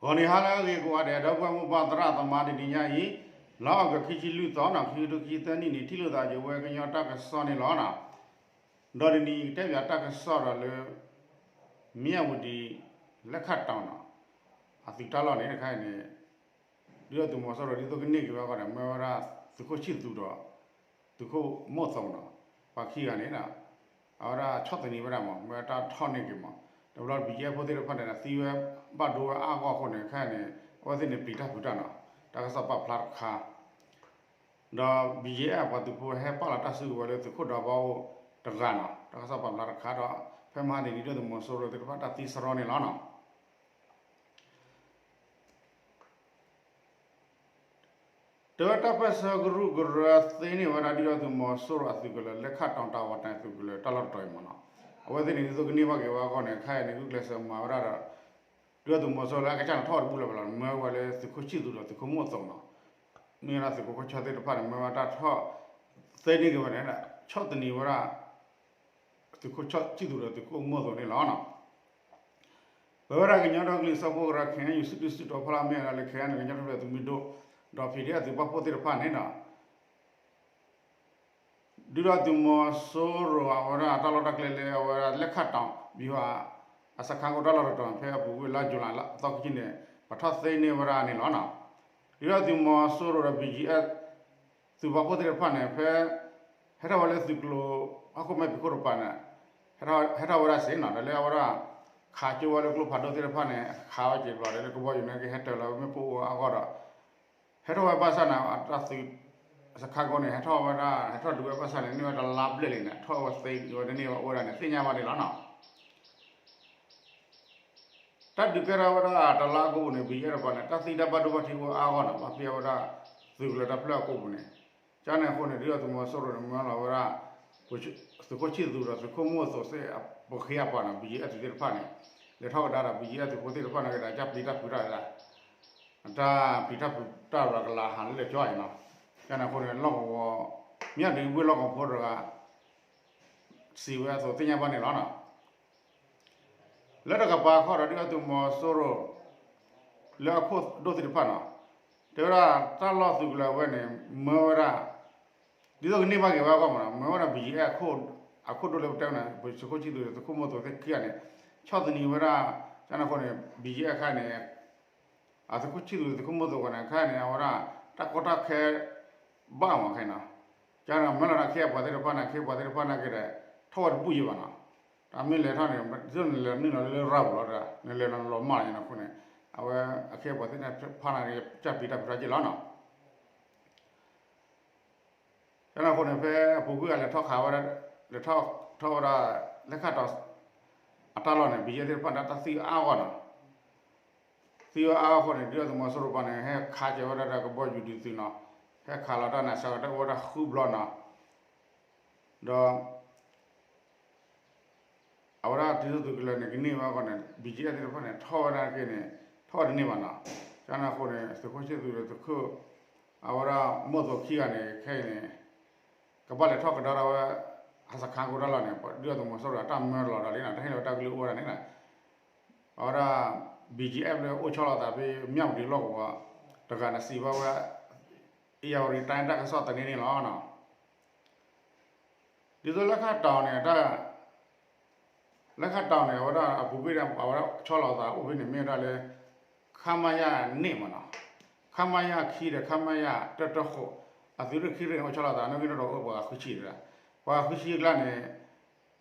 ဂီၤနံၤဟါလၢအဂ့ၤကိးဂၤဒဲး ဒီပုၢ်ဝဲၢ်မိၢ်ပၢ်သရၣ်သမါ တနံၤညါအံၤ လါအီကူးခံဆံလွံၢ်သီနီၤ ခံကထိခံဆံသၢနံၣ်န့ၣ် ထံၣ်လိာ်သးယဝဲကညီတၢ်ကစီၣ်န့ၣ်လီၤနီၤ. ဒီးတနံၤအံၤကတဲပၠးတၢ်ကစီၣ်ဒီးလၢ မၠၣ်ဝတံၤ လဲၣ်ခၣ်တီၤနီၤ အသုးတၢ်လီၢ်န့ၣ်တခါအံၤန့ၣ် ဒုၣ်ဒါသုးမီၤစိရိၤဒ်သိးကန့ၢ်က့ၤဝဲအဂီၢ်န့ၣ် မၢဝဲဒၣ် သုးခိၣ်ဆံၣ်သူးဒီး သုးခိၣ်မိၣ်သိးနီၤ ပှၤခံဂၤန့ၣ် အဝဲဒၣ်ဆီၣ်သနံးဝဲဒၣ်မး မၢဝဲတၢ်ထီၣ်န့ၢ်က့ၤမး တဘျီ ဘံယဲၢ်ဖိသ့ၣ်တဖၣ်န့ၣ် သံဝဲဘၣ်ဒိဝဲအါဂီၢ်အဃိန့ၣ် ခဲအံၤန့ၣ် အဝဲသ့ၣ်န့ၣ်ပျံၤတၢ်ဖုးတၢ်နီၤ တၢ်ကစီၣ်ပာ်ဖျါတခါ ဒီး ဘံယဲၢ် ပှၤသုးဖိဟဲပာ်လီၤတၢ်စုကဝဲၤလၢသုးခိၣ်ဒီဘီအိၣ်တဂၤနီၤ တၢ်ကစီၣ်ပာ်ဖျါတခါဒီး ဖဲမဟါတနံၤ ဒုၣ်ဒါသုးမီၤစိရိၤသ့ၣ်တဖၣ်တၢ်သံစရီန့ၣ်လီၤနီၤ. တဲဝဲတၢ်ပၢၢ်ဆၢကရူၢ်ကရၢသ့န့ၢ်ဝဲဒၣ် ဒုၣ်ဒါသုးမီၤစိရိၤအသုးကလၢၤ လဲၣ်ခၣ်တီၤတၢ်ဝီတၢ်သုးကလၢၤတၢ်လီၢ်တတီၤအံၤမးနီၤ အဝဲသ့ၣ်န့ၣ် ဒ်သိးကန့ၢ်ဘၣ်က့ၤဝဲအဂီၢ်န့ၣ် ခဲအံၤန့ၣ် ဂုာ်ကျဲးစၢးမၤဝဲဒၣ်ဒီး ဒုၣ်ဒါသုးမီၤစိရိၤလၢအကစၢ်န့ၣ်ထီၣ်ဝဲတဘူၣ်လၢၤဘၣ်လီၤ မၢဝဲလၢသုးခိၣ်ဆံၣ်သူးဒီးသုးခိၣ်မိၣ်သိးနီၤ မ့ၢ်ဝဲဒၣ်သုးခိၣ်ခိၣ်ဆၢသ့ၣ်တဖၣ်န့ၣ် မၢဝဲတၢ်ထီၣ်သ့န့ၢ်က့ၤဝဲန့ၣ် ဆီၣ်သနံးဝဲဒၣ် သုးခိၣ်ဆံၣ်သူးဒီးသုးခိၣ်မိၣ်သိးန့ၣ်လီၤ. ပဝဲဒၣ်ကညီဒီကလုာ်စၢဖှိၣ်ကရၢ ခ့ၣ်အဲၣ်ယူၣ် စုဒုၣ်စုတီၤဖီလာ်မ့ၢ်ဝဲဒၣ်လၢ ခ့ၣ်အဲၣ်ယူၣ် ကညီထူၣ်ဖျဲးသုးမုၢ်ဒိၣ် ဒီး ပီၣ်ဒ့ၣ်အသုးပာ်ဖှိၣ်သ့ၣ်တဖၣ်န့ၣ်ဒီး ဒုၣ်ဒါသုးမီၤစိရိၤအဝဲဒၣ်တၢ်လီၢ်တၢ်ကျဲလၢအဝဲဒၣ်လဲၣ်ခၣ်တီၤ ဘံဟီ အစခါကိးတၢ်လီၢ်တတီၤ ဖဲအပူၤကွံာ်လါ July လါအသီခံဆံန့ၣ် ပှၤထီၣ်သ့န့ၢ်ဝဲဒၣ်န့ၣ်လီၤ. ဒုၣ်ဒါသုးမီၤစိရိၤဒီး ဘံယဲၢ် သုးပာ်ဖှိၣ်သ့ၣ်တဖၣ်န့ၣ် ဖဲ ဟဲထီၣ်ဝဲလၢသုးကျိၤဟီၣ်ခိၣ်မဲာ်ဖံးခိၣ်တပၤန့ၣ် ဟဲထီၣ်ဝဲဒၣ်စ့ၢ်နီၤ ဒီးလၢအဝဲဒၣ် ခးကၠိဝဲလၢကျိဖးဒိၣ်သ့ၣ်တဖၣ်န့ၣ် ခးဝဲက့ၤတဘျီဒီး လၢကဘီယူၤန့ၣ်က့ၤဟဲတၢၤလီၤဝဲမ့ၣ်ပိၢ်အိၣ်အဂီၢ်ဒီး ဟဲထီၣ်ဝဲဘၣ်ဆၣ်န့ၣ် အတၢ်သုး စခါကိးန့ၣ် ဟဲထီၣ်ဝဲဒၣ် ဟဲထီၣ်ဒုးဝဲဘၣ်ဆၣ်န့ၣ် န့ၢ်ဝဲတလါဘျဲၣ်လံန့ၣ် ထီၣ်ဝဲသ့ဝဲတန့ၢ်ဝဲအိၣ်ဝဲဒၣ်န့ၣ် သ့ၣ်ညါဘၣ်န့ၣ်လီၤနီၤ. တၢ်ဒုးကဲထီၣ်ဝဲဒၣ်တလါအကီၢ်ပူၤန့ၣ် ဘံယဲၢ်တပၤန့ၣ် တၢ်သံတၢ်ဘၣ်ဒိဘၣ်ထံးအိၣ်အါဂီၢ်နီၤ ဘၣ်ဖဲအဝဲဒၣ် သုးကလၢၤတၢ်ဖျၢၣ်အကီၢ်ပူၤန့ၣ် ကန့ၣ်အဃိန့ၣ် ဒုၣ်ဒါသုးမီၤစိရိၤန့ၣ် မၢလီၤဝဲဒၣ် သုးခိၣ်ဆံၣ်သူးဒီးသုးခိၣ်မိၣ်သိးသ့ၣ် ပဃ့အပှၤနီၤ ဘံယဲၢ်အသုးသ့ၣ်တဖၣ်န့ၣ် လဲၤထီၣ်ကဒါဒီး ဘံယဲၢ်အသုးဖိသ့ၣ်တဖၣ်န့ၣ်က့ၤဒီး တၢ်ပျံၤတၢ်ဖုးတၢ်ဒၣ် တၢ်ပျံၤတၢ်ဖုးတၢ်ရၤကလၤဟးလၢလဲၤကၠီအံၤနီၤ ကန့ၣ်အဃိန့ၣ် လီၢ်ကဝီၤ မၠၣ်ဒုးဝ့ၢ်လီၢ်ကဝီၤဖိတဂၤ စံးဝဲအသိးသ့ၣ်ညါဘၣ်န့ၣ်လီၤနီၤ. လၢတကပၤခီဒီး ဒုၣ်ဒါသုးမီၤစိရိၤ လၢအခိၣ်ဒိၣ်သ့ၣ်တဖၣ်နီၤ တဲဝဲဒၣ်တၢ်လီၢ်သုးကလၢၤအဝဲန့ၣ် မၢဝဲဒၣ် ဒ်သိးကန့ၢ်ဘၣ်က့ၤဝဲအဂီၢ်မးနီၤ မၢဝဲဒၣ် ဘံယဲၢ် အခိၣ်ဒိၣ်လၢပတဲဝဲန့ၣ် ပသုးခိၣ်ဆံၣ်သူးဒီးသုးခိၣ်မိၣ်သိးသ့ၣ်ခံဂၤန့ၣ် ဆီၣ်သနံးဝဲဒၣ် ကန့ၣ်အဃိန့ၣ် ဘံယဲၢ်အခါန့ၣ် အသုးခိၣ်ဆံၣ်သူးသုးခိၣ်မိၣ်သိးအဂီၢ်န့ၣ် အခါန့ၣ် အဝဲဒၣ် တၢ်ကီတၢ်ခဲ ဘၣ်မးခဲအံၤနီၤ ကန့ၣ်မၢလီၤန့ၣ် အခ့အပှၤသ့ၣ်တဖၣ်န့ၣ် အခ့အပှၤသ့ၣ်တဖၣ်န့ၣ်က့ၤဒီး ထီၣ်ဝဲတဘူၣ်ယံၤဘၣ်နီၤ တၢ်မ့ၢ်လဲၤထီၣ်န့ၣ် ဒ်သိးနလဲၤနုာ်လီၤလၢလရာ်ပူၤလီၤဒီး နလဲၤနလီၤမၢ်လီၤန့ၣ်အဃိန့ၣ် အဝဲအခ့အပှၤသ့ၣ်တဖၣ်န့ၣ် တၢ်ပျံၤတၢ်ဖုးတၢ်က့ၤလီၤနီၤ ကန့ၣ်အဃိန့ၣ် ဖဲအပူၤကွံာ်အလဲၤထီၣ်ခးဝဲဒၣ် လဲၤထီၣ်ထီၣ်ဝဲဒၣ် လဲၣ်ခၣ်တီၤ အတၢ်လီၢ်န့ၣ် ဘံယဲၢ်သ့ၣ်တဖၣ်န့ၣ် တၢ်သံအါဂီၢ်နီၤ သံဝဲအါဂီၢ်အဃိန့ၣ် ဒုၣ်ဒါသုးမီၤစိရိၤတပၤန့ၣ် ဟဲခးကဲဝဲဒၣ်ဒီးကဘီယူၤဒုးသုးနီၤ ဟဲခးလီၤတၢ်န့ၣ် စှၤကတၢၢ်အိၣ်ဝဲဒၣ်ဃုဘျီနီၤ ဒီး အဝဲဒၣ်သုးခိၣ်သုးကလၢၤန့ၣ် ကန့ၢ်ဝဲအဂီၢ်န့ၣ် ဘံယဲၢ်သ့ၣ်တဖၣ်န့ၣ် ထီၣ်ဝဲဒၣ်က့ၤန့ၣ် ထီၣ်ဝဲတန့ၢ်ဘၣ်နီၤ ကန့ၣ်အဃိန့ၣ် သုးခိၣ်ဆံၣ်သူးဒီးသုးခိၣ် အဝဲဒၣ်မိၣ်သိးခံဂၤန့ၣ် ခဲအံၤန့ၣ် ကဘၣ်လဲၤထီၣ်ကဒါထီၣ်ဝဲ အစခါကိးတၢ်လီၢ်န့ၣ် ဒုၣ်ဒါသုးမီၤစိရိၤအတၢ်မၢလီၤဒီးလံနီၤ တဟ့ၣ်လီၤဝဲတၢ်ကလုၢ်အိၣ်ဝဲဒၣ်န့ၣ်နီၤ အဝဲဒၣ် ဘံယဲၢ် လၢအိၣ်ဆီလီၤသးဖဲမၠၣ်ဝတံၤလီၢ်ကဝီၤ တဂၤန့ၣ်စံးဘၣ်ဝဲ အ့ၣ်ယၣ်ဝတံၤတၢ်တၢ်ကစီၣ်သန့န့ၣ်လီၤ. ဒ်သိးလၢခၣ်တီၤန့ၣ် တၢ် လၢခၣ်တီၤန့ၣ် အဝဲဒၣ်အပူၤကွံာ်ဒီး အဝဲဒၣ်ဆီလီၤသးအိၣ်ဖဲန့ၣ် မ့ၢ်ဝဲဒၣ်လၢ ခမရ န့ၣ်မးနီၤ ခမရ ခံဒီး ခမရ တၢတၢဃိး အသုးရ့ၣ်ခံရ့ၣ်န့ၣ် အိၣ်ဆီလီၤသး နီၣ်ဂံၢ်နီၣ်ဒွးအိၣ်ပှၤဃုဆံတဂၤ ပှၤဃုဆံအကျါန့ၣ်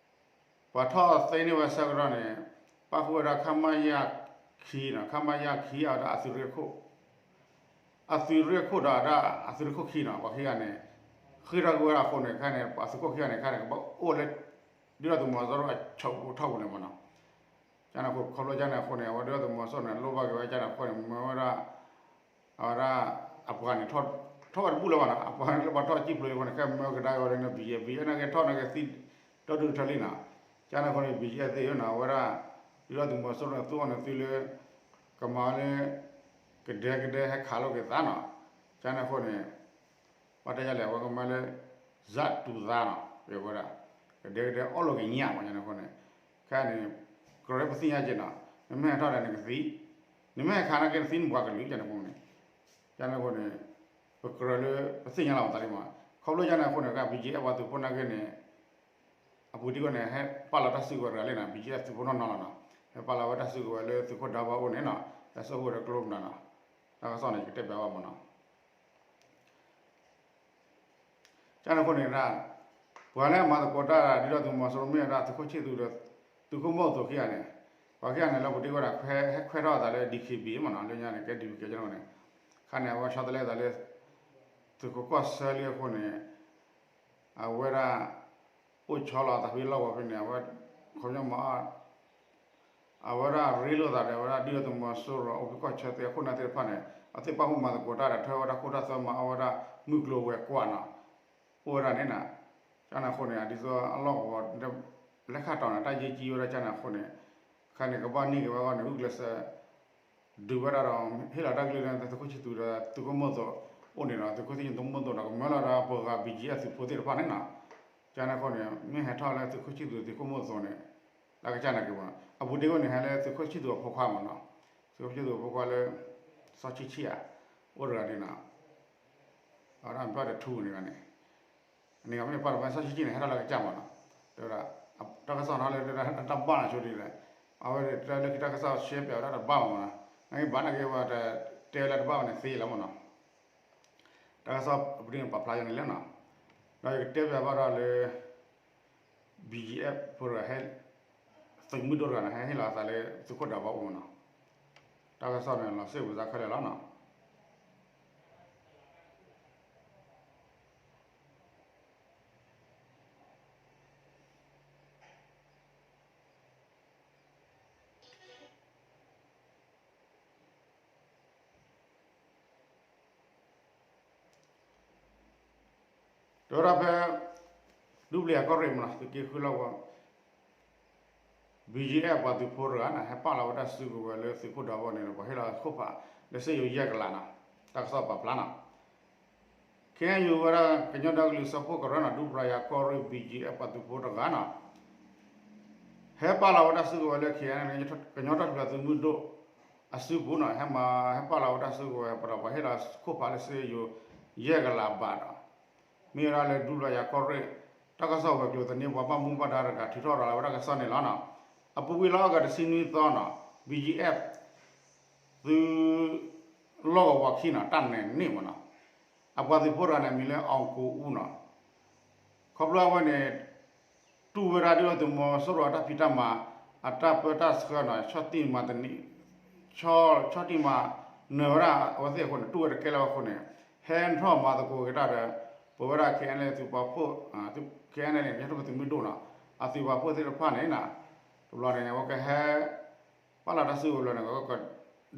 ပှၤထီၣ်သ့န့ၢ်ဝဲဆၢကတီၢ်န့ၣ် ပၣ်ဃုာ်ဝဲဒၣ် ခမရ ခံနီၤ ခမရ ခံအဝဲဒၣ်အသုးရ့ၣ်ခိၣ် အသုးရ့ၣ်ခိၣ်ဒီးဒၣ်အသုးရ့ၣ်ခိၣ်ခံနီၤ ပှၤခံဂၤန့ၣ် ဃ့ၢ်ထီၣ်ကွံာ်ဝဲဒၣ်အဃိန့ၣ် ခဲအံၤန့ၣ် အသုးခိၣ်ခံဂၤန့ၣ် ခဲအံၤန့ၣ် ကဘၣ်အိၣ်လၢ ဒုၣ်ဒါသုးမီၤစိရိၤအဆိးပူၤထီၣ်ပူၤန့ၣ်မးနီၤ ကန့ၣ်အဃိ ခီဖျိကန့ၣ်အဃိန့ၣ် အဝဲဒုၣ်ဒါသုးမီၤစိရိၤန့ၣ် လိၣ်ဘၣ်က့ၤဝဲကန့ၣ်အဃိန့ၣ် မၢဝဲဒၣ် အဝဲဒၣ် အပှၤန့ၣ် ထီၣ်ဝဲတဘူၣ်လၢၤဘၣ်နီၤ အပှၤန့ၣ်လၢပှၤထီၣ်ကံၣ်ဖျိးအဃိန့ၣ် ခဲမၢကဒါက့ၤဝဲလၢန့ၣ် ဘံယဲၢ် ဘံယဲၢ်န့ၣ်က့ၤထီၣ်န့ၣ်က့ၤသံ ဒီဒူၣ်ထၢလံနီၤ ကန့ၣ်အဃိန့ၣ် ဘံယဲၢ်သ့ၣ်နီၤ အဝဲဒၣ် ဒုၣ်ဒါသုးမီၤစိရိၤန့ၣ် သူအီၤန့ၣ်သုလၢ ကမၤဝဲလၢ ကဒဲကဒဲဟဲခးလိာ်က့ၤသးနီၤ ကန့ၣ်အဃိန့ၣ် ဘၣ်တဲယလဲၣ် အဝဲကမၤလၢ စးတူၤသးနီၤ ဝဲဒၣ် ကဒဲကဒဲအီၣ်လိာ်က့ၤညၣ်မး ကန့ၣ်အဃိန့ၣ် ခဲအံၤန့ၣ် ကရၢပသ့ၣ်ညါက့ၤနီၤ နမ့ၢ်ဟဲထီၣ်ဒီးနကသံ နမ့ၢ်ဟဲခးနာ်က့နသံနပှၤကလုာ်ကန့ၣ်အဃိန့ၣ်, ကန့ၣ်အဃိန့ၣ် ပကြၢးလၢ ပသ့ၣ်ညါလီၤပသးလံမး, ခီဖျိကန့ၣ်အဃိန့ၣ် က ဘံၣ်ကၠံၣ်အဲၣ် ပှၤသုးဖိနာ်က့န့ၣ် အပူၤတ့ၢ်အဃိန့ၣ် ဟဲပာ်လီၤတၢ်စုကဝဲၤတဂၤလံနီၤ, ဘံၣ်ကၠံၣ်အဲၣ် သုးဖိနီၢ်နီၢ်လီၤနီၤ, ဟဲပာ်လီၤဝဲတၢ်စုကဝဲၤလၢသုးခိၣ်ဒးဘီအအိၣ်န့ၣ်နီၤ, ဟဲစိာ်ဃုာ်ဝဲဒီးကျိမနုၤနီၤ, တၢ်ကစီၣ်န့ၣ် ယကတဲပျးဘၣ်မးနီၤ. ကန့ၣ်အဃိန့ၣ်ဒၣ် ပှၤလၢအမၤသကိးတၢ်ဒ်သိးသုးမီၤစိရိၤမ့ၢ်ဝဲဒၣ်သုးခိၣ်ဆံၣ်သူးဒီး သုးခိၣ်မီၢ်သိးခံဂၤန့ၣ်, ပှၤခံဂၤန့ၣ်လၢပူၤတ့ၢ်ဝဲဒၣ် ဟဲခွဲးထီၣ်အသးလၢ DKBA မးနီၤ, လၢညါန့ၣ် ကဲ DKBA ကန့ၣ်အဃိန့ၣ်, ခါန့ၣ် အဝဲဆီတလဲအသးလၢ သုးခိၣ်ကီၢ်ဆၢလံအဃိန့ၣ် အဝဲဒၣ် အိၣ်ဆီလီၤအသးဖဲလီၢ်ကဝီၤဖဲန့ၣ် အဝဲ ခီပညီမး အဝဲဒၣ်ရ့လိာ်သးဒီး အဝဲဒၣ်ဒ်သိးသုးမီၤစိရိၤ အူဖံကီၢ်ဆၢသ့ၣ်အခိၣ်နၢ်သ့ၣ်တဖၣ်န့ၣ် အဝဲသ့ၣ်ပာ်ဖှိၣ်မၤသကိးတၢ်ဒီး ထၢဝဲဒၣ်ခိၣ်တၢ်သၢမၤအီၣ်ဝဲဒၣ်မုၢ်ကျိၤဝဲၤကွာ်နီၤ, အိၣ်ဝဲဒၣ်န့ၣ်နီၤ, ကန့ၣ်အဃိန့ၣ် ဒ်သိးအလီၢ်ကဝီၤ လဲၤခးတီၤန့ၣ် တၢ်ယဲၢ်ကံဝဲဒၣ်ကန့ၣ်အဃိန့ၣ်, ခါန့ၣ် ကဘၣ်န့ၢ်က့ၤဝဲအဂီၢ်န့ၣ် ဂုာ်ကျဲးစၢး ဒုးဝဲဒၣ်ဒီး ဟ့ၣ်လီၤတၢ်ကလုၢ်လၢသုးခိၣ်ဆံၣ်သူးဒီးသုးခိၣ်မီၢ်သိးအိၣ်န့ၣ်ဒီး သုးခိၣ်ဆံၣ်သူးသုးခိၣ်မီၢ်သိးဒီး ကမၢလီၤဒီးပှၤဂၤ ဘံၣ်ကၠံၣ်အဲၣ် သုးဖိသ့ၣ်တဖၣ်န့ၣ်နီၤ, ကန့ၣ်အဃိန့ၣ် မ့ၢ်ဟဲထီၣ်လၢသုးခိၣ်ဆံၣ်သူးသုးခိၣ်မီၢ်သိးန့ၣ် လၢကစၢ်နာ်က့ၤမးနီၤ, အပူၤတ့ၢ်အဃိန့ၣ် ဟဲလၢသုးခိၣ်ဆံၣ်သူးအဖိခွါမးနီၤ, သုးခိၣ်ဆံၣ်သူးအဖိခွါလၢ စီၤဆံဆံၣ်ဧါ, အိၣ်တဂၤဒ်နီၤ, အဝဲဒၣ်ဘျီၣ်တထူန့ၣ်ဂၤန့ၣ် န့ၣ်ဂၤမ့ၢ်ပာ်လီၤဝဲစီၤဆံဆံန့ၣ် ဟဲထီၣ်လၢကစၢ်မးနီၤ, တဲဝဲဒၣ် တၢ်ကစီၣ်နီၤလၢတၢ်ဘၣ်နီၤဆိဒ်လဲၣ်, အဝဲတၢ်လၢခံတၢ်ကစီၣ်ရှဲပၠးဝဲဒၣ်တဘၣ်မးနီၤ, နမ့ၢ်ဘၣ်နာ်က့ၤဝဲတတဲလၢတဘၣ်ဝဲန့ၣ်သ့လီၤမးနီၤ, တၢ်ကစီၣ်ပဒ်န့ၣ်ပာ်ဖျါယၤန့ၣ်လဲၣ်နီၤ, ဒီးယကတဲပၠးဘၣ်ဒီးလၢ ဘံၣ်ကၠံၣ်အဲၣ် ဖိတဂၤဟဲ သုးမုၢ်ဒိၣ်တဂၤန့ၣ် ဟဲဟ့ၣ်လီၤအသးလၢသုးခိၣ်ဒးဘီအအိၣ်မးနီၤ, တၢ်ကစီၣ်န့ၣ်လီၤစ့ၣ်ဝံၤသးခဲလၢာ်လီၤနီၤ. တဲဝဲဒၣ်ဖဲ ဒူပျံၤယၤကီၢ်ရ့ၣ်မးနီၤ သုးက့ဃုလီၢ်ကဝီၤ ဘံၣ်ကၠံၣ်အဲၣ် ပှၤသုးဖိတဂၤန့ၣ် ဟဲပာ်လီၤဝဲတၢ်စုကဝဲၤလၢသုးခိၣ်ဒးဘီန့ၣ်ဒီး ပှၤဟ့ၣ်လီၤခိၣ်ဖးလၢစ့ယိၤယဲၢ်ကလးနီၤ, တၢ်ကစီၣ်ပာ်ဖျါနီၤ. ခဲအံၤဝဲဒၣ်ကညီဒီကလုာ်စၢဖှိၣ်ကရၢနီၤ ဒူပျံၤယၤကီၢ်ရ့ၣ် ဘံၣ်ကၠံၣ်အဲၣ် ပှၤသုးဖိတဂၤနီၤ ဟဲပာ်လီၤဝဲတၢ်စုကဝဲၤလၢ ခဲအံၤန့ၣ် ကညီတၢ်ထူၣ်ဖျဲးသုးမုၢ်ဒိၣ်အစုပူၤနီၤ ဟဲမၤဟဲပာ်လီၤဝဲတၢ်စုကဝဲၤ ပဒီးပှၤဟ့ၣ်လီၤခိၣ်ဖးလၢစ့ယိၤယဲၢ်ကလးဘးဒီး မ့ၢ်ဝဲဒၣ်လၢဒူပျံၤယၤကီၢ်ရ့ၣ် တၢ်ကစီၣ်ဝဲၤကျိၤသန့ပှၤဘၣ်မူဘၣ်ဒါတဂၤထုးထီၣ်ရၤလီၤဝဲတၢ်ကစီၣ်န့ၣ်လီၤနီၤ. အပူၤကွံာ်လီၤအီကူးတဆံနွံသီနီၤ ဘံၣ်ကၠံၣ်အဲၣ် သုး လီၢ်ကဝီၤခံနီၤ တၢ်နဲၣ်န့ၢ်မးနီၤ အပှၤသုးဖိတဂၤန့ၣ် အမံၤလၢ အောင်ကိုဦး နီၤ ခီဖျိအဝဲန့ၣ် တူၢ်ဝဲဒၣ်ဒ်သိးသုးမီၤစိရိၤအတၢ်ဖံးတၢ်မၤ အတၢ်ပၢတၢ်ဆှၢနီၤ ဆီၣ်တံၢ်မၤတနံၣ် ဆီၣ်တံၢ်မၤနၢၤဝဲဒၣ်အဝဲသ့ၣ်အဃိန့ၣ် တူၢ်ဝဲတကဲလၢၤအဃိန့ၣ် ဟဲထီၣ်မၤသကိးက့ၤတၢ်ဒီး ပဝဲဒၣ် ခဲအံၤန့ၣ် သုးပာ်ဖှိၣ် ခဲအံၤန့ၣ် ကညီတၢ်ထူၣ်ဖျဲးသုးမုၢ်ဒိၣ်နီၤ အသုးပာ်ဖှိၣ်သ့ၣ်တဖၣ်န့ၣ်နီၤ တဘျီန့ၣ် အဝဲကဟဲ ပာ်လီၤတၢ်စုကဝဲၤလၢန့ၣ် ကဒုး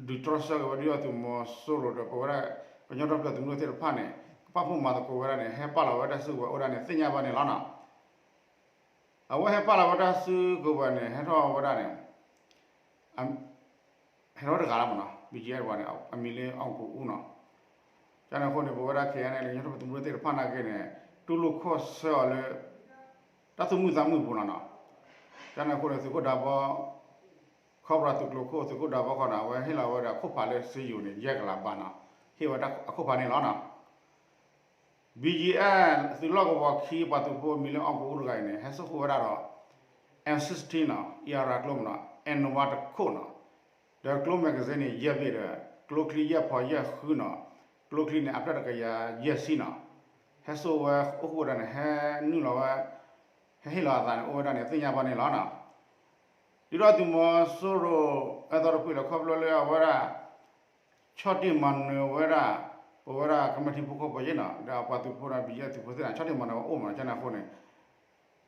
တြီဆၢက့ၤဝဲဒ်သိးသုးမီၤစိရိၤဒီး ပဝဲဒၣ် ကညီတၢ်ထူၣ်ဖျဲးသုးမုၢ်ဒိၣ်သ့ၣ်တဖၣ်န့ၣ် ကပာ်ဖှိၣ်မၤသကိးဝဲဒၣ်န့ၣ် ဟဲပာ်လီၤဝဲတၢ်စုကဝဲၤအိၣ်ဒၣ်န့ၣ် သ့ၣ်ညါဘၣ်န့ၣ်လီၤနီၤ. အဝဲဟဲပာ်လီၤဝဲတၢ်စုကဝဲၤန့ၣ် ဟဲထီၣ်ဝဲဒၣ်န့ၣ် ဟဲထီၣ်ဝဲတဂၤလီၤမးနီၤ ဘံၣ်ကၠံၣ်အဲၣ် တဝၤန့ၣ် အမံၤလၢ အောင်ကိုဦး နီၤ. ကန့ၣ်အဃိန့ၣ် ပဝဲဒၣ် ခဲအံၤန့ၣ် ကညီတၢ်ထူၣ်ဖျဲးသုးမုၢ်ဒိၣ်သ့ၣ်တဖၣ်နာ်က့န့ၣ် တူၢ်လိာ်ခီၣ်ဆၢအီၤလၢ တၢ်သူၣ်မုာ်သးမုာ်အပူၤနီၤနီၤ. ကန့ၣ်အဃိန့ၣ် သုးခိၣ်ဒးဘီ ခီဖျိသုးကျိၤခိၣ် သုးခိၣ်ဒးဘီခီန့ၣ် အဝဲဟ့ၣ်လီၤဝဲဒၣ်အခိၣ်ဖးလၢစ့ယိၤန့ၣ် ယဲၢ်ကလးဘးနီၤ. ဟ့ၣ်ဝဲဒၣ်အခိၣ်ဖးန့ၣ်လီၤနီၤ. ဘံၣ်ကၠံၣ်အဲၣ် သုးလီၢ်ကဝီၤခံပှၤသုးဖိအမံၤလၢ အောင်ကိုဦး တဂၤအံၤန့ၣ် ဟဲစိာ်ဃုာ်ဝဲဒၣ်ဒီး M sixteen နီၤ အံၣ်အရၤကျိမးနီၤ N one တခိၣ်နီၤ ဒီးကျိ magazine န့ၣ် ယဲၢ်ဘ့ၣ်ဒီး ကျိချံယဲၢ်ဖီယဲၢ်ဃုနီၤ ကျိချံန့ၣ် အဖျၢၣ်တကယၤယဲၢ်ဆံနီၤ ဟဲစိာ်ဝဲအိၣ်ဃုာ်ဝဲဒၣ်န့ၣ် ဟဲနုာ်လီၤဝဲ ဟဲဟ့ၣ်လီၤအသးန့ၣ် အိၣ်ဝဲဒၣ်န့ၣ် သ့ၣ်ညါဘၣ်န့ၣ်လီၤနီၤ. ဒ်သိးသုးမီၤစိရိၤ အဲၣ်သီတဖုလၢခီဖျိလၢအဝဲဒၣ် ဆီၣ်တံၢ်မၤနၢၤဝဲဒၣ် ပဝဲဒၣ်ကမၤထံဖိကီၢ်ဖိယဲၢ်နီၤ ဒီးအပှၤသုးဖိဒီး ဘံၣ်ကၠံၣ်အဲၣ် သုးဖိသ့ၣ်န့ၣ် ဆီၣ်တံၢ်မၤနၢၤဝဲအိၣ်မး ကန့ၣ်အဃိန့ၣ်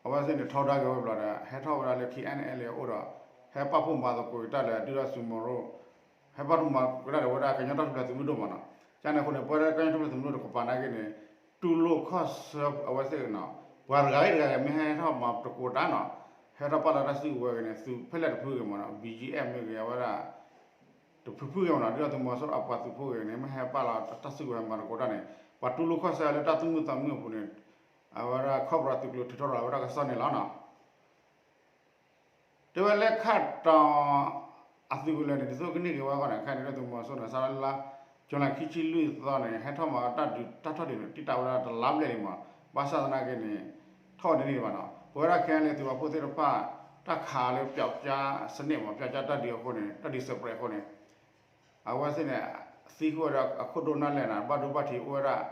အဝဲသ့ၣ်န့ၣ် ထီဒါက့ၤဝဲဘျီဒီး ဟဲထီၣ်ဝဲဒၣ်လၢ KNLA အအိၣ်ဒီး ဟဲပာ်ဖှိၣ်မၤသကိးက့ၤတၢ်လၢ ဒုၣ်ဒါသုးမီၤစိရိၤ ဟဲပာ်ဖှိၣ်မၤသကိးက့ၤတၢ်ဒီးဝဲဒၣ်ကညီတၢ်ထူၣ်ဖျဲးသုးမုၢ်ဒိၣ်မးနီၤ. ကန့ၣ်အဃိန့ၣ် ပဝဲဒၣ်ကညီတၢ်ထူၣ်ဖျဲးသုးမုၢ်ဒိၣ်တကပၤနာ်က့န့ၣ် တူၢ်လိာ်ခီၣ်ဆၢအဝဲသ့ၣ်နီၤ ပှၤတဂၤဂ့ၤတဂၤဂ့ၤ မ့ၢ်ဟဲထီၣ်မၤသကိးတၢ်နီၤ ဟဲထီၣ်ပာ်လီၤတၢ်စုကဝဲၤဂ့ၤန့ၣ် သုးဖဲလဲၣ်တဖုဂ့ၤမးနီၤ ဘံၣ်ကၠံၣ်အဲၣ် မ့ၢ်ဂ့ၤ အဝဲဒၣ် တဖုဖုဂ့ၤမးနီၤ ဒ်သိးသုးမီၤစိရိၤအပှၤသုးဖိဂ့ၤန့ၣ် မ့ၢ်ဟဲပာ်လီၤတၢ်စုကဝဲၤမၤသကိးတၢ်န့ၣ် ပှၤတူၢ်လိာ်ခီၣ်ဆၢလၢတၢ်သူၣ်မုာ်သးမုာ်အပူၤန့ၣ် အဝဲဒၣ် ခီၣ်ပရၤသုးကျိၤထုးထီၣ်ရၤဝဲဒၣ်ကစီၣ်န့ၣ်လီၤနီၤ. တဲဝဲလဲၤခးတီၤ အသုးကလၢၤန့ၣ် ဒ်သိးကန့ၢ်က့ၤဝဲအဂီၢ်န့ၣ် ခဲအံၤန့ၣ် ဒုၣ်ဒါသုးမီၤစိရိၤန့ၣ် စးထီၣ်လါ ကၠူၤလံခံဆံလွံၢ်သီန့ၣ် ဟဲထီၣ်မၤတၢ်ဒုးတၢ်ထီၣ်ဒုးန့ၣ် တံာ်တာ်ဝဲဒၣ်တလါဘျဲၣ်လံမး, ဘၣ်ဆၣ်သနာ်က့န့ၣ် ထီၣ်ဝဲတန့ၢ်ဘၣ်နီၤ. ပဝဲဒၣ်ခဲအံၤန့ၣ် သုးပာ်ဖှိၣ်သ့ၣ်တဖၣ် တၢ်ခးလၢပျောက်ကျားစနစ်မး ပျောက်ကျားတၢ်ဒုးအဃိန့ၣ် တၢ်ဒုးစဲးပြဲးအဃိန့ၣ် အဝဲသ့ၣ်န့ၣ် သံကွံာ်ဝဲဒၣ်အခိၣ်ဒိၣ်နၢ်လဲၣ်န့ၣ် ဘၣ်ဒိဘၣ်ထံးအိၣ်ဝဲဒၣ်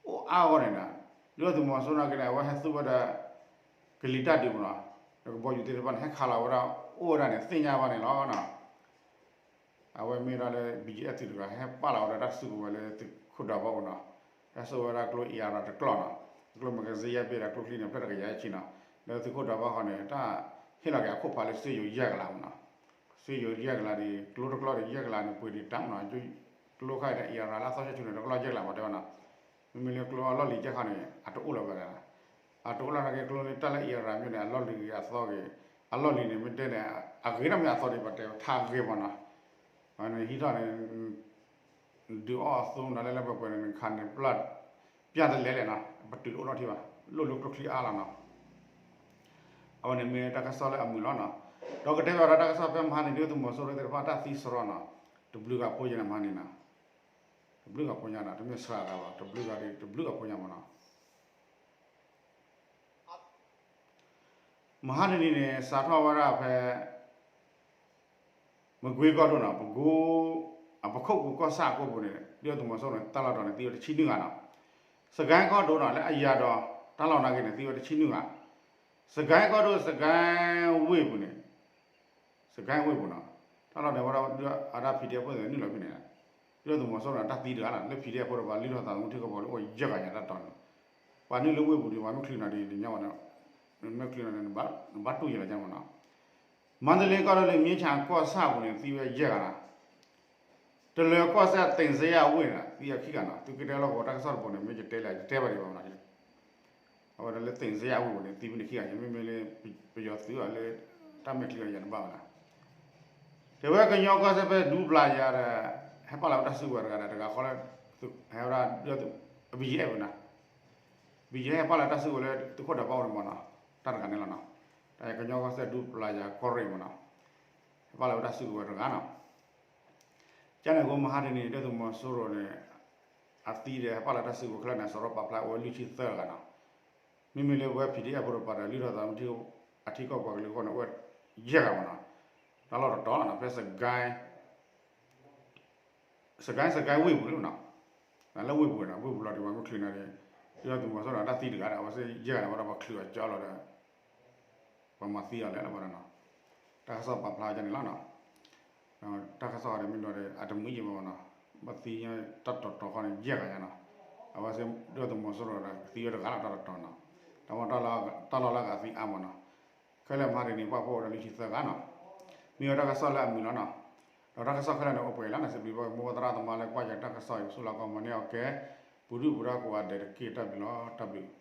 အိၣ်အါအဂီၢ်န့ၣ်နီၤ, ဒုၣ်ဒါသုးမီၤစိရိၤနာ်က့န့ၣ် အဝဲဟဲသူဝဲဒၣ် ကလံၤတၢ်ဒုးမးနီၤ, ဒီးကဘီယူၤသ့ၣ်တဖၣ်န့ၣ် ဟဲခးလီၤဝဲဒၣ်အိၣ်ဝဲဒၣ်န့ၣ် သ့ၣ်ညါဘၣ်န့ၣ်လီၤ. အဝဲမ့ၢ်ဒၣ်လၢ ဘီကၠံအၣ်သုးတဂၤ ဟဲပာ်လီၤဝဲဒၣ်တၢ်စုကဝဲၤလၢသုးခိၣ်ဒးဘီအအိၣ်နီၤ, ဟဲစိာ်ဝဲဒၣ်ကျိ A R တကျီၢ်နီၤ, ကျိ magazine ယဲၢ်ဘ့ၣ်ဒီးကျိချံန့ၣ် ဖျၢၣ်တကယၤအဆံနီၤ, လၢသုးခိၣ်ဒးဘီဃီန့ၣ် တၢ်ဟ့ၣ်လီၤက့ၤအခိၣ်ဖးလၢစ့ယိၤယဲၢ်ကလးမးနီၤ, စ့ယိၤယဲၢ်ကလးဒီး ကျိတကျီၢ်ဒီးယဲၢ်ကလးန့ၣ် ပှ့ၤဒံးတၢ်မးနီၤ, ကျိခါအံၤဒီး A R လၢအသီၣ်ဆၢဆူန့ၣ် တကျီၢ်ယဲၢ်ကလးမးတဲဝဲနီၤ, မ့မ့ၢ်လၢကျိအလီၢ်လံၤကဲခါန့ၣ် အတအိၣ်လၢၤဘၣ်, အတအိၣ်လၢၤနာ်က့ ကျိလၢတၢ်လၢ A R မ့ၢ်န့ၣ် အလီၢ်လံၤဂ့ၤအသီဂ့ၤ, အလီၢ်လံၤန့ၣ် မ့ၢ်တဲန့ၣ် အဂ့ၤနီၢ်မ့ၢ်အသီဒံးဘၣ်တဲထါဂ့ၤမးနီၤ, နဟံးထီၣ်န့ၣ် ဒုးအီၣ်အသိနၤလၢလၢပှဲၤပှဲၤန့ၣ် နခးန့ၣ်ပျၢ် ပျၢ်တလဲလဲၣ်နီၤ, ပတုာ်တအိၣ်နီတထံၣ်ဘၣ်, လိၣ်လၢကျိချံအါလီၤနီၤ. အဝဲန့ၣ်မ့ၢ်တၢ်ကစီၣ်လၢအမုာ်လီၤနီၤ, ဒီးကတဲဘၣ်ဒီးတၢ်ကစီၣ်ဖဲမဟါန့ၣ် ဒုၣ်ဒါသုးမီၤစိရိၤသ့ၣ်တဖၣ်တၢ်သံစရီနီၤ, တဘျုးဂၤဖိညါန့ၣ်မဟါန့ၣ်နီၤ, တဘျုးဂၤဖိညါနီၤ, တမ့ၢ်စှၤဂၤဘၣ်, တဘျုးဂၤဒီးတဘျုးဂၤဖိညါမးနီၤ. မဟါတနံၤန့ၣ် စးထီၣ်ဝဲဒၣ်ဖဲ မကွ့ကီၢ်ဒိၣ်နီၤ, ပကိ အပခိၣ်ကိကီၢ်ဆၣ်အကိပူၤန့ၣ် ဒုၣ်ဒါသုးမီၤစိရိၤန့ၣ် တၢ်လီၢ်တတီၤန့ၣ် သံဝဲတဆံနွံဂၤနီၤ. စကဲကီၢ်ဒိၣ်နီၤ လၢအယၤဒီး တၢ်လီၢ်နာ်က့န့ၣ် သံဝဲတဆံနွံဂၤ. စကဲကီၢ်ဒိၣ် စကဲဝ့ၢ်ပူၤန့ၣ် စကဲဝ့ၢ်ပူၤနီၤ, တၢ်လီၢ်န့ၣ်ဝဲဒၣ် အဒၣ် P D F ဖိသ့ၣ်နုာ်လီၤဖဲန့ၣ်, ဒုၣ်ဒါသုးမီၤစိရိၤန့ၣ် တၢ်သံတဂၤလီၤ, လၢ P D F ဖိဒီးပှၤလုၢ်ထီၣ်သးသမူထံကီၢ်ပူၤလၢအိၣ်ယဲၢ်ဂၤညါတၢ်တီၤန့ၣ်, ပှၤနုာ်လၢဝ့ၢ်ပူၤဒီး ပှၤမ့ၢ်ချုးနၤဒီး နညါဝဲန့ၣ်, နမ့ၢ်ချုးနၤန့ၣ် နဘၣ်တူၢ်ယံၤလီၤညါမးနီၤ. မန္တလေးကီၢ်ဒိၣ်လၢ မြင်းခြံကီၢ်ဆၣ်ပူၤန့ၣ် သံဝဲယဲၢ်ဂၤနီၤ. တလၢၤကီၢ်စဲၣ် သိမ်ဇရပ်ဝ့ၢ်န့ၣ် သံဝဲခံဂၤနီၤ, သုကတဲလီၤကဝီၤတၢ်ကစီၣ်တဘိန့ၣ် မ့ၢ်ယတဲလဲၣ် ယတဲဘၣ်ဒံးဘၣ်မးနီၤ. အဝဲဒၣ်လၢ သိမ်ဇရပ်ဝ့ၢ်ပူၤန့ၣ် သံဖဲန့ၣ်ခံဂၤ, မ့မ့ၢ်လၢ ပယီၤသုးအီၤလၢ တၢ်မဲာ်ချံအီၤယၤတဘၣ်ဘၣ်နီၤ. တဲဝဲကညီကီၢ်စဲၣ်ဖဲဒူပျၢ်ယၤဒီး ဟဲပာ်လီၤဝဲတၢ်စုကဝဲၤတဂၤဒီး တဂၤဃီလၢ ဟဲဝဲဒၣ် ဘီယဲၢ်ပူၤနီၤ, ဘီယဲၢ်ဟဲပာ်လီၤတၢ်စုကဝဲၤလၢသုးခိၣ်ဒးဘီအအိၣ်န့ၣ်မးနီၤ, တၢ်တဂၤန့ၣ်လီၤနီၤ. တၢ်ကညီကီၢ်စဲၣ်ဒူပျၢ်ယၤကီၢ်ရ့ၣ်မးနီၤ, ဟဲပာ်လီၤဝဲတၢ်စုကဝဲၤတဂၤနီၤ. ကန့ၣ်အဃိမဟါတနံၤ ဒုၣ်ဒါသုးမီၤစိရိၤန့ၣ် အသံဒီးဟဲပာ်လီၤတၢ်စုကဝဲၤခဲလၢာ်န့ၣ် စရီပာ်ဖျါအိၣ်ဝဲလွံၢ်ဆံသၢဂၤနီၤ. မ့မ့ၢ်လၢပဝဲ P D F ဖိတကပၤဒီး လုၢ်ထီၣ်သးသမူထံ အထံကီၢ်ပှၤကလုာ်အဂီၢ်န့ၣ် အိၣ်ဝဲယဲၢ်ဂၤမးနီၤ, တၢ်လီၢ်တတီၤနီၤ ဖဲ စကဲ စကဲဝ့ၢ်ပူၤလီၤနီၤ, လၢဝ့ၢ်ပူၤနီၤ, ဝ့ၢ်ပူၤလီၤဒီး ပှၤမ့ၢ်ချုးနၤဒီး ဒုၣ်ဒါသုးမီၤစိရိၤန့ၣ် တၢ်သံတဂၤဒီး အဝဲသ့ၣ်ယဲၢ်ဂၤန့ၣ် ဝဲဒၣ်ပှၤချုးအီၤကၠီလီၤဒီး ပှၤမၤသံအီၤလဲၣ်လီၤဝဲဒၣ်နီၤ. တၢ်ကစီၣ်ပာ်ဖျါဝဲန့ၣ်လီၤနီၤ. တၢ်ကစီၣ်အံၤမ့ၢ်ဒီး အတမုာ်ယံာ်ဘၣ်နီၤ, ဘၣ်သံတၢ်တတီၤဃီန့ၣ် ယဲၢ်ဂၤညါနီၤ. အဝဲသ့ၣ်ဒုၣ်ဒါသုးမီၤစိရိၤဒီး သံဝဲတဂၤလီၤတၢ်တတီၤနီၤ. တၢ်မ့ၢ်တၢ်လီၢ်လၢအဂၤသံအါမးနီၤ. ခဲလၢာ်မဟါတနံၤ ပာ်ဖှိၣ်ဝဲဒၣ်လွံၢ်ဆံသၢဂၤနီၤ. မ့ၢ်ဝဲတၢ်ကစီၣ်လၢအမုာ်လီၤနီၤ. ဒီးတၢ်ကစီၣ်ခဲလၢာ်န့ၣ် အိၣ်ပှဲၤလီၤနီၤ. စံးဘျုးဘၣ်မိၢ်ပၢ်သရၣ်သမါလၢကွၢ်ယတၢ်ကစီၣ်အံၤ ဆူလီၤကီၢ်မၤန့ၢ်အီၣ်ကဲ ပူၤဒုၣ်ပူၤဒါကိးဂၤဒဲးတက့ၢ်. တၢ်ဘျုးလီၤ, တၢ်ဘျုး.